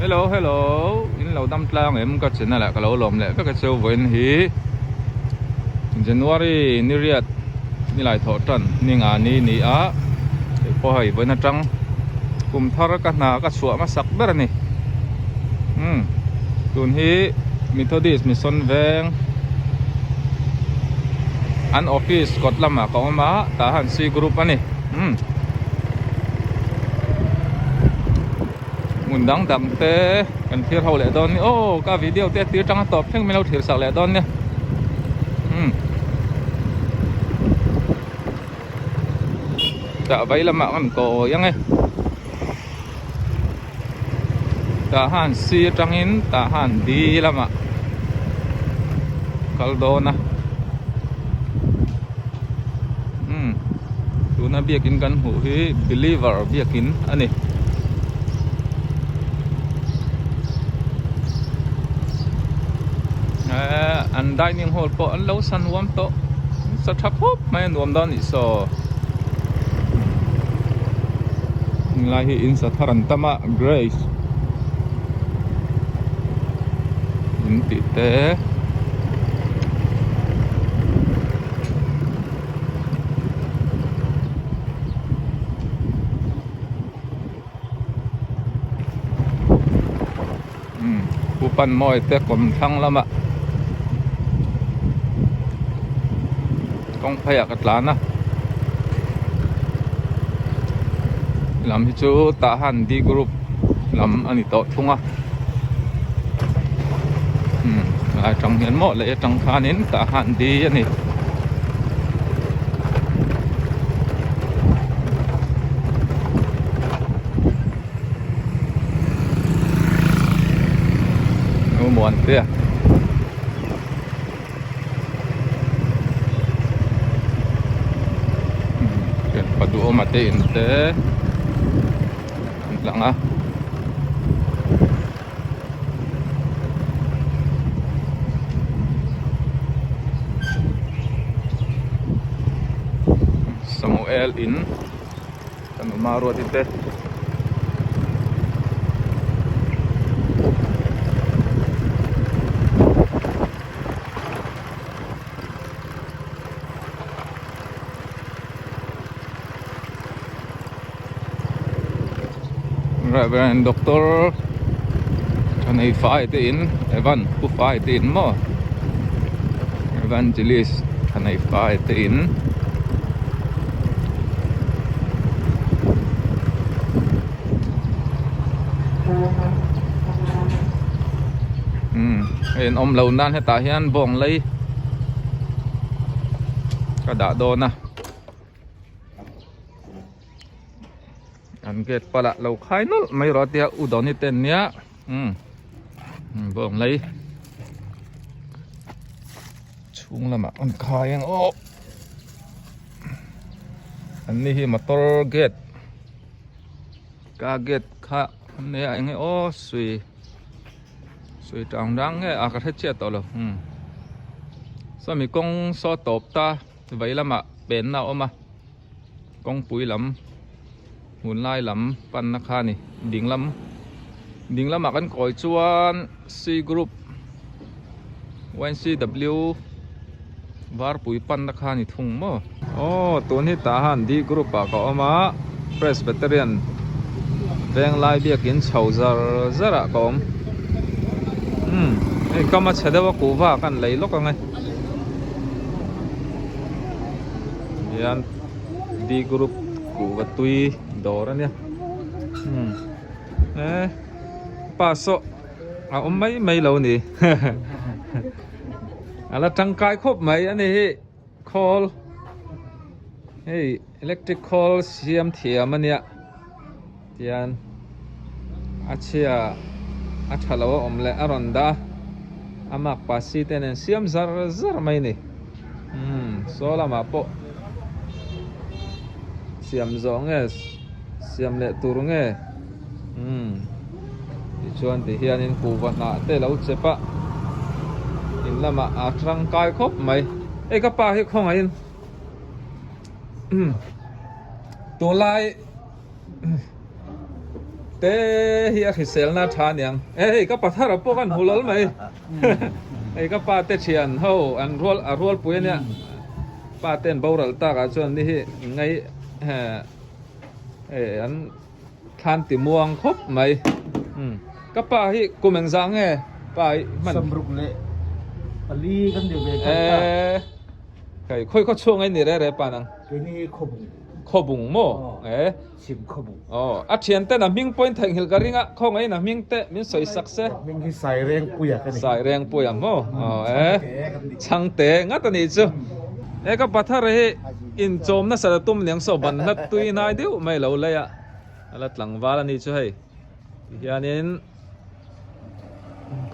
Hello hello in lo dam tlang em ka channel ah ka lo lawm leh vek a cheu vawiin hi January ni riat ni lai thawh tan ni nga ni ni a hei pawh hei vawiin atang kum thar ka hna ka chhuah hmasak ber a ni umm tun hi Methodist Mission veng an office kawt lamah ka awm a tah hian C group a ni umm. Hmun dang dang te kan thlir ho leh dawn ni aw ka video te tir tanga tawp thleng min lo thlir sak leh dawn nia umm tah vai lamah kan kawi ang e tah han C atangin tah han D lamah kal dawn a umm tuna biakin kan hmuh hi believer biakin a ni. Ehh an dining hall pawh an lo sa nuam tawh an sa tha khawp mai a nuam dawn anih saw helai hi in sa thar an tam a grace in tih te. Pu Panmawi te kawmthlang lamah kawng pheiah ka tlan a lam hi chu tah han D group lam a ni tawh thung a lai atang hian maw lei atang khanin tah han D a ni. Muantea pa duhawm a te in te an lang a. Samuel in kan awm a ruati te. Reverend Doctor Thanei Fai te in Evan Pu Fai te in maw Evangelist Thanei Fai te in umm hei an awm lo nan hetah hian bawng lei ka dah dawn a. An gate palah lo khai nawlh mai rawh a tia u Donny te an nia umm bawng lei chhung lamah an khai ang aw an ni hi motor gate ka gate kha an nei a eng nge aw sui sui tang rang nge a ka hre chiah tawh lo umm sawmi kawng saw tawp ta vei lamah penna a awm a. Kawngpui lam hmun lai lam panna kha a ni ding lam ding lamah kan kawi chuan C group YCW varpui panna kha a ni thung maw. Aw tun hi tah han D group ah ka awm a Presbyterian venglai biakin chho zar zar ah ka awm umm hei kam a chhe deuh a kuhva kan lei lawk ang e. Hian D group kuhva tui dawr a nia umm e pa saw a awm mai mai lo a ni a la tangkai khawp mai a ni hi khawl hei electric khawl siam thiam a nia tian a chhia a tha lo a awm leh a rawn dah a a mak pasi te nen siam zar zar mai a ni umm saw lamah pawh siam zawh nge siam leh tur nge umm tichuan ti hianin kuhva hnah te lo chep a in lamah a tangkai khawp mai hei ka pa hi khawngaihin tunlai. Te hi a hriselna tha aniang. E hei ka pathar a pawh kan hmu lawlh mai. Hei ka pa te thian ho an rual a rualpui ania. Pa te an boral tak ah chuan ni hi ngai hei an thlan ti muang khawp mai. Ka pa hi kum engzah nge pa hi hman. Samruk leh pali kan ni ve tan ta. Hei khawi khaw chhung a ni re re pa nang. Keini khawbung. Khawbung maw? E. Chhim khawbung. Aw, a thian ten a hming pawhin theihnghilh ka ring a, khawngaih in a hming te min sawi sak se. A hming hi Sairengpuia ka ni. Sairengpuia maw? Aw e. Chhangte ngat a nih chu. E ka pathar hi inchawm nasa ta tum niang saw ban hlat tui hnai deuh mai lo lei a, a la tlangval a nih chu hei. Tihianin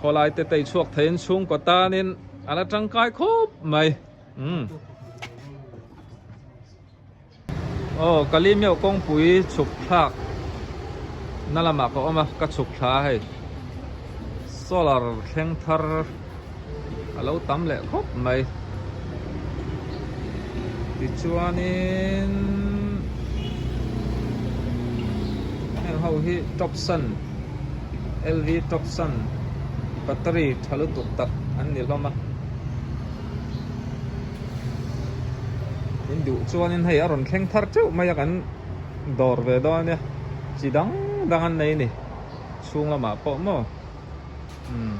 khawlai te tei chhuak theiin chhungkaw tanin a la tangkai khawp mai. Umm. Aw Kali meuh kawngpui chhuk thlak na lamah ka awm a, ka chhuk thla a hei. Solar thleng thar a lo tam leh khawp mai. Tichuanin heng ho hi Topsun LV Topsun battery tha lutuk tak an ni hlawm a. In duh chuanin hei a rawn thleng thar teuh mai a kan dawr ve dawn a nia chi dang dang an nei a ni chhung lamah pawh maw umm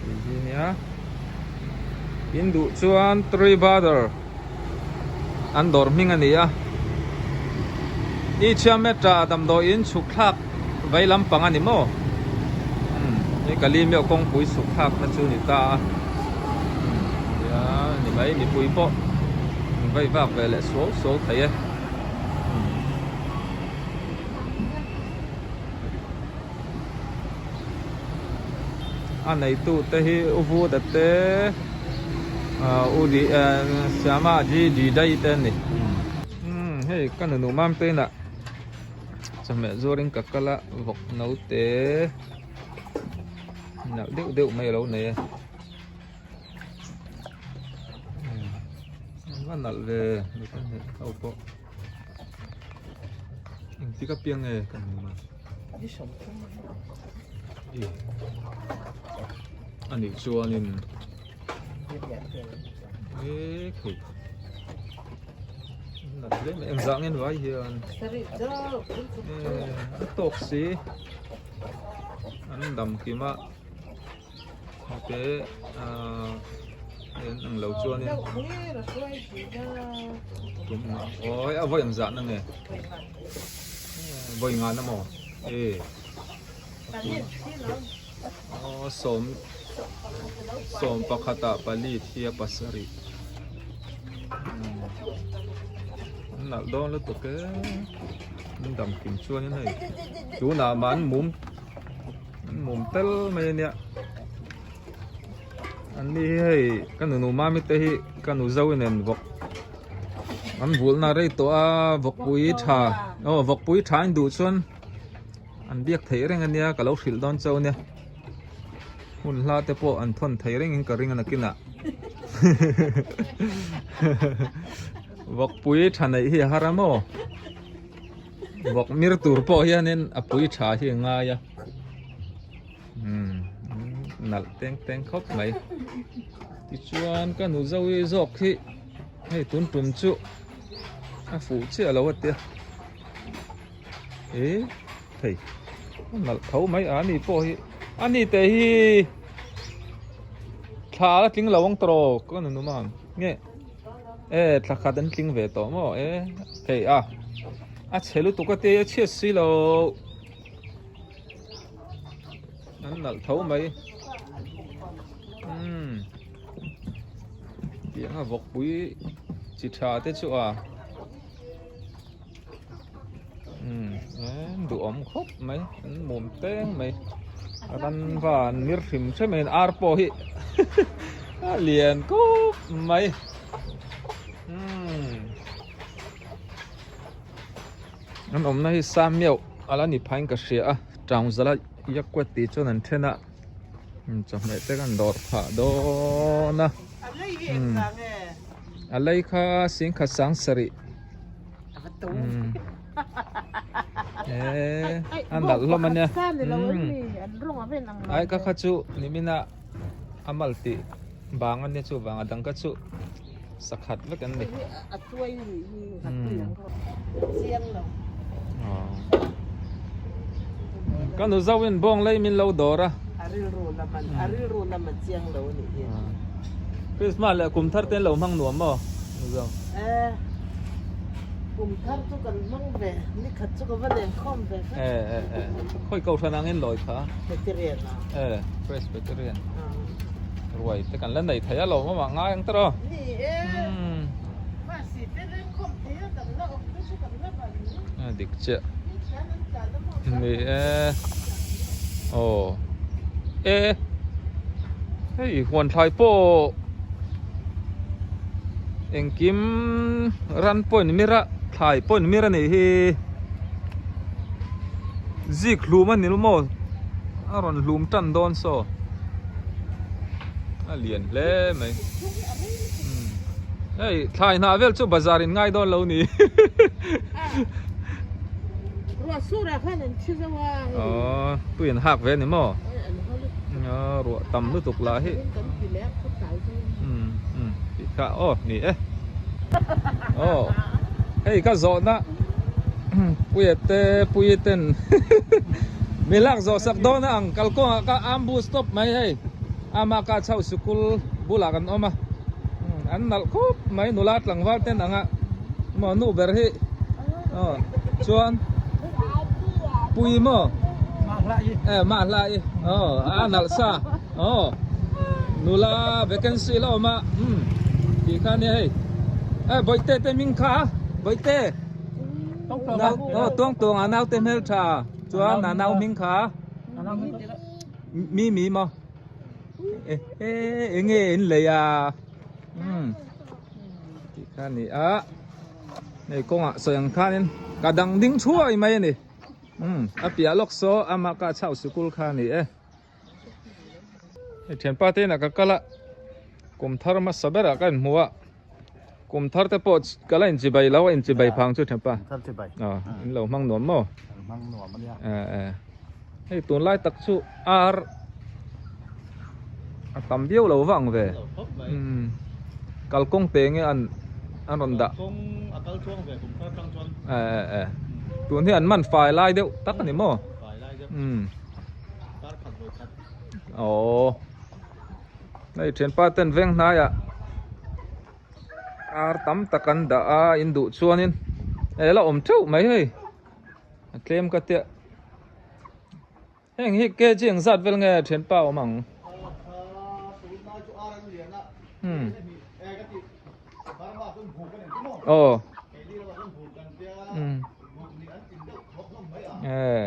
tih hi nia in duh chuan three brother an dawr hming a ni a ichhiameta damdawiin chhuk thlak vei lampang a ni maw umm hei ka li meuh kawngpui chhuk thlak na chu ni ta a umm nia ni mai mipui pawh vei vak ve leh suau suau thei e umm. A neitu te hi U Vuda te U Di Siama Ji Di Dai te an ni. Umm hei ka nunu mam te inah chawhmeh zuarin ka kal a vawk naute nalh deuh deuh mai a lo nei a. Umm a nalh ve ho pawh. Engtik a piang nge kan hmu a a nih chuanin e khei nat hle mai engzah nge vai hian a tawk si an dam kim a. Te ahh en ang lo chuanin tum awi a vawi ang zahna nge vawi ngana maw e aw sawm sawm pakhatah pali thia pasarih an nalh dawn lutuk e an dam kim chuanin hei tunah mah an mum. An mum tel mai ania an ni hi hei ka nunu mami te hi ka nu zo in en vawk an vulhna rei tawh a vawkpui tha aw vawkpui tha in duh chuan an biak theih reng ania ka lo hrilh dawn chauh ania hun hla te pawh an thawn thei reng in ka ring a nakinah vawkpui tha neih hi a har a maw. Vawk mir tur pawh hianin a pui tha hi a ngai a umm nalh teng teng khawp mai tichuan ka nu zoe zawk hi hei tun tum chu a fuh chiah lo a tia e thei a nalh tho mai a ni pawh hi a ni te hi thla a tling lo ang tawh ka nu nu mang nge. E thla khat an tling ve tawh maw e hei a a chhe lutuk a te a chhiat si lo an nalh tho mai umm tiang a vawkpui chi tha te chu a umm duhawm khawp mai an mum teng mai ran va an mir hrim hrim a ar pawh hi a lian kawp mai umm an awmna hi sa meuh a la ni phain ka hria a tangzala yakuat tih chuan an then a chawhmeh te kan dawr phah dawn a a lei kha singkhat sang sarih. E a nalh hlawm a nia ai ka kha chu nimina a mal tih bang a nia chuvang a dang kha chu sakhat vek an ni ka nu zauh in bawng lei min lo dawr a Christmas leh kum thar te an lo hmang nuam maw nu zauh. Kum thar chu kan hmang ve ni khat chu ka va leng khawm ve kha. E e e khawi kohhran angin lawi kha. Presbyterian a. E Presbyterian. Ruai te kan la nei thei a lawm awmah ngai ang tawh. Ni e. Mahse te leng khawm thei a kan la awm te chu kan la ban ni. A dik chiah. Ni e. Aw. E. Hei huan thlai pawh engkim ran pawh in mir a thlai pawh in mir a nih hi zik hlum a ni lo maw a rawn hlum tan dawn saw a lian hle mai hei thlai hnah vel chu bazar in ngai dawn lo ni Aww tui an hak ve a ni maw aww ruah tam lutuk lah hi umm umm tih kha aw ni e aw hei ka zawhna puia te puii ten mi lak zawh sak dawn a ang kalkawngah ka ambush tawp mai hei ama ka chho sikul bulah kan awm a an nalh khawp mai nula tlangval ten anga maw nu ber hi aw chuan pui maw e mah hla i aw a nalh sa aw nula vacancy la awm a umm tih kha ania hei e bawihte te hming kha bawihte aw tuang tuang a naute hmeltha chuan a nau hming kha mi mi maw e e enge in lei a umm tih kha a ni a hei kawngah sawi ang khanin ka dang ding thuai mai a ni umm a piah lawk saw amah ka chau sikul kha a ni e hei thianpa te inah ka kal a kum thar hmasa berah ka inhmu a kum thar te pawh ka la inchibai lo a inchibai phang chu thianpa aw in lo hmang nuam maw eh eh hei tunlai tak chu ar a tam viau lo vang ve umm kalkawng te nge an an rawn dah eh eh eh tun hi an man fai lai deuh tak a ni maw umm aww hei thianpa ten veng hnaiah ar tam tak an dah a in duh chuanin eh la awm theuh mai hei a tlem ka tia heng hi kg ang zat vel nge thianpa awm ang hmm aw hmm eh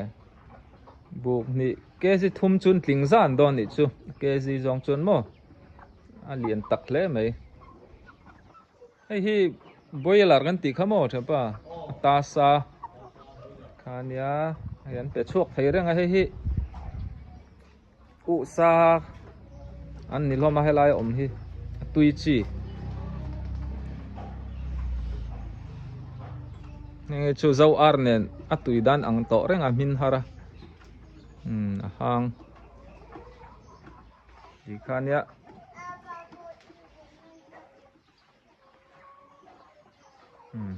buk hnih kg thum chun tling zan dawn nih chu kg zawng chuan maw a lian tak hle mai hei hi boiler kan tih kha maw thianpa a tasa kha nia hei an pe chhuak thei reng a hei hi uhsa an ni hlawm a helai a awm hi a tui chi heng chu zo ar nen a tui dan ang tawh reng a hmin har a umm a hang. Tih kha ania umm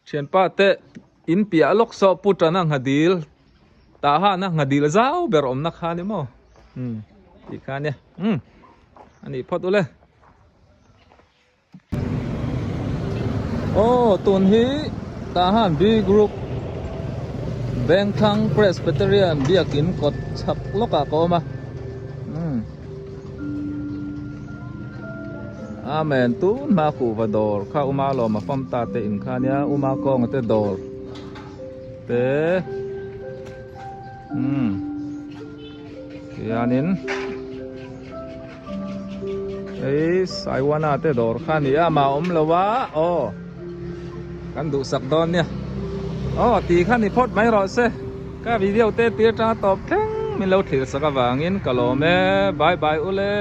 thianpa te in piah lawk saw pu tana nghadil tah hana nghadil zau ber awmna kha ni maw umm tih kha ania umm a nih phawt ule. Aw tun hi tah han B group Vengthlang Presbyterian biakin kawt chhak lawkah ka awm a umm Amen tun hma kuhva dawr kha uma lawm a fam ta te in kha nia uma kawnga te dawr te umm tihianin. Hei Saiwana te dawr kha a ni a mah awm lo a aw kan duhsak dawn nia aw tih kha ni phawt mai rawh se ka video te tir atanga tawp thleng min lo thlir sak avangin ka lawm e bye bye ule.